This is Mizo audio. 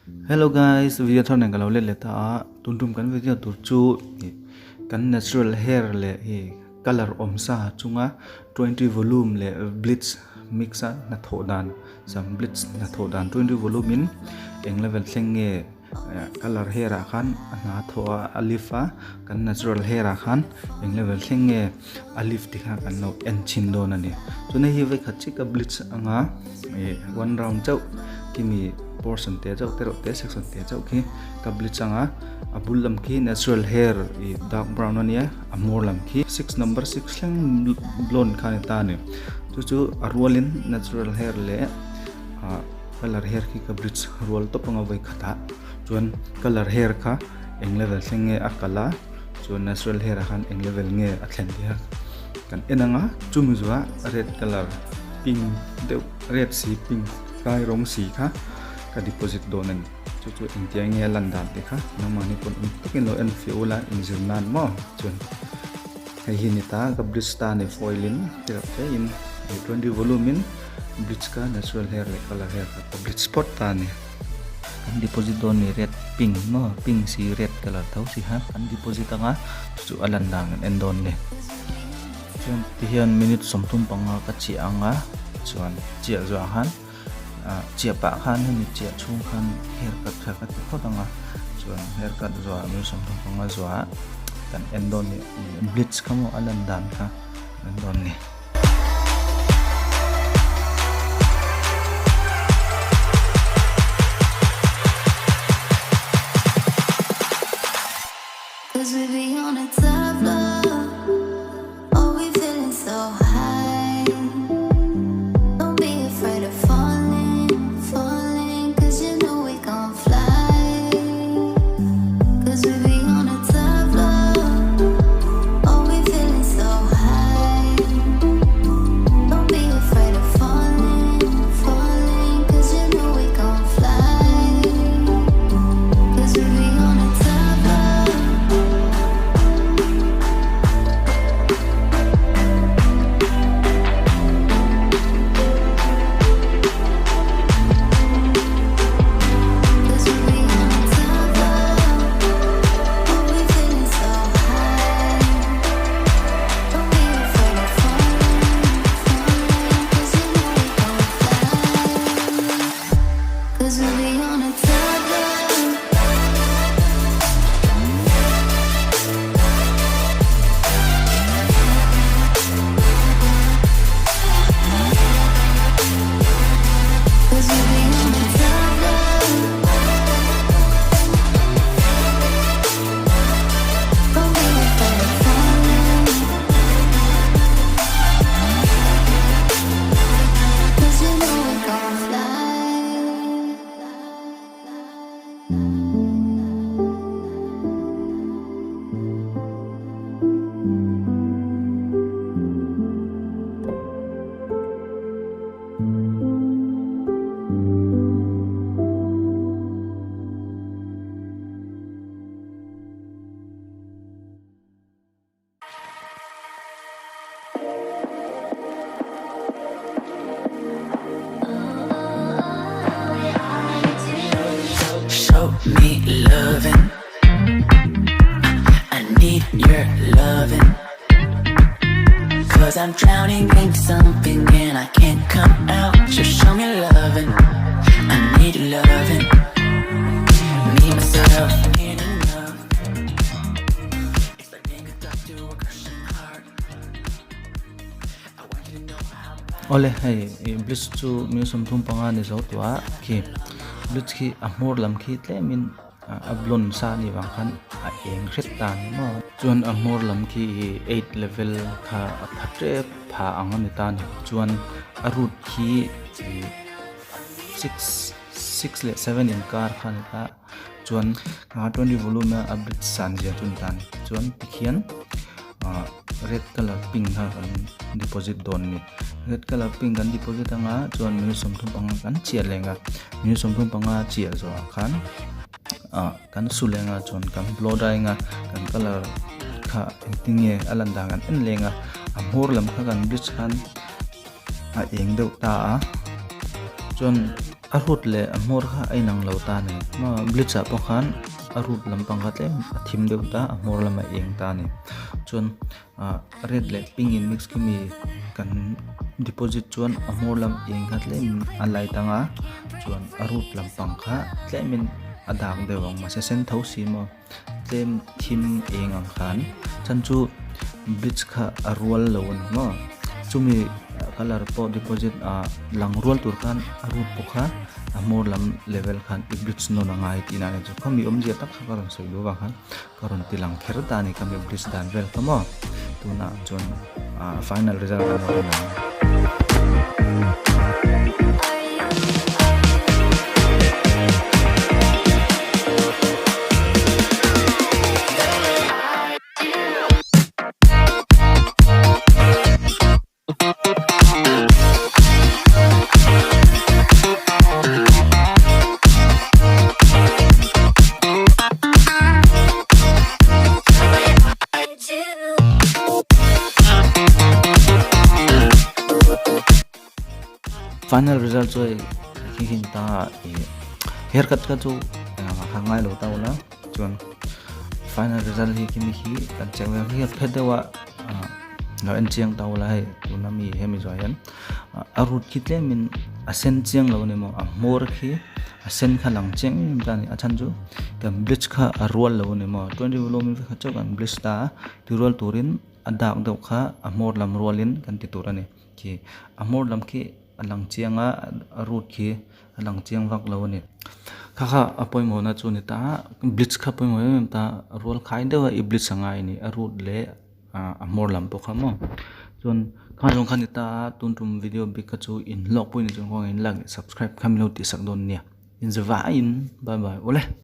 Hello guys, video thar nen ka lo let leh ta a, tun tum kan video tur chu kan natural hair leh hi color awm sa chunga 20 volume leh bleach mix a hnathawh dan sam bleach hnathawh dan 20 volume in eng level thleng nge Color hair ah khan a hna thawh a a lift a kan natural hair ah khan eng level thleng nge a lift te kha kan lo en chhin dawn a ni chuan hei hi vawikhat chiah ka bleach anga ih one round chauh khimi portion te chauh te reuh te section te chauh khi ka bleach anga a bul lam khi natural hair ih dark brown a nia a hmawr lam khi six number six thleng blonde kha a ni ta a ni chu chu a rualin natural hair leh ah Colour hair khi ka bridge rual tawp anga vawi khatah chuan colour hair kha eng level thleng nge a kal a chuan natural hair ah khan eng level nge a thlen tih a kan en anga chumi zuah red colour pink deuh red si pink kai rawng si kha ka deposit dawn a ni chu chu engtia nge a lan dan te kha nangmahni pawn awm takin lo en fiah ula inzir nan maw chuan hei hi ni ta ka bridge ta ni foil in tirh te in 20 volume in. Bleach kha natural hair leh colour hair kha ka bleach phawt ta a ni. Kan deposit dawn ni red pink maw pink si red colour tho si kha kan deposit anga chu chu a lan dan kan en dawn ni. Chuan tihian minute 35 ka chiah anga chuan chiah zuah khan ah chiah pah khan hemi chiah chhung khan hair cut kha ka ti phawt anga chuan hair cut zuah minute 35 zuah kan en dawn ni bleach kha maw a lan dan kha kan en dawn ni. Show me loving I need your loving Cause I'm drowning in something and I can't come out So show me loving I need loving Me, myself, ain't enough It's like being a duck to a crushing heart I want you to know how Awle hei ih bleach chu mi 35 ni zo tawh a khi bleach khi a hmawr lam khi tlemin a blond sa anih vang khan a eng hret ta ni maw chuan a hmawr lam khi ih eight level kha a pha tep pha ang a ni ta a ni chuan a root khi ih six six leh seven inkar kha a ni ta chuan 20 volume a a bleach san zia chu a ni ta a ni chuan tikhian ah red colour pink kha kan deposit dawn a ni red colour pink kan deposit anga chuan minute 35 kan chiah leng a minute 35 chiah zawh ah khan ah kan su leng a chuan kan blow dry anga kan colour kha engtin nge a lan dan kan en leng a a hmawr lam kha kan bleach khan a eng deuh ta a chuan. A root leh a hmawr kha a inang lo ta a ni. Bleach ah pawh khan a root lampang kha tlem a thim deuh ta a hmawr lamah a eng ta a ni. Chuan ah red leh pink in mix khi mi kan deposit chuan a hmawr lam eng kha tlem a light ang a chuan a root lampang kha tlemin a dak deuh ang mahse sen tho si maw. Tlem thim eng ang khan chan chu bleach kha a rual lo a ni maw chumi colour pawh deposit ah lang rual tur khan a root pawh kha a hmawr lam level khan i bleach nawn a ngai tihna a ni chu khami awmzia tak kha ka rawn sawi duh avang khan ka rawn ti lang kher ta a ni khami bleach dan vel kha maw tunah chuan ah final result kan lo en ang. Final result chu hei khi hin ta ih haircut kha chu engah kha ngai lo ta ula chuan final result hi khimi khi kan check vel hi a phet deuh a ah lo en chiang ta ula hei tuna mi hemi zawh hian a root khi tlemin a sen chiang lo a ni maw a hmawr khi a sen kha lang chiang em em ta a ni a chhan chu kan bleach kha a rual lo a ni maw 20 volume in vekhat chauh kan bleach ta a ti rual turin a dak deuh kha a hmawr lam rualin kan ti tur a ni khi a hmawr lam khi a lang chiang a a root khi a lang chiang vak lo a ni kha kha a pawimawhna chu a ni ta a bleach kha pawimawh em em ta a rual khai deuh a i bleach a ngai a ni a root leh a hmawr lam pawh kha maw chuan kha zawng kha a ni ta a tun tum video bik kha chu in hlawk pawh in chuan kawngin like leh subscribe kha min lo tihsak dawn nia inzavaiin bye bye awle.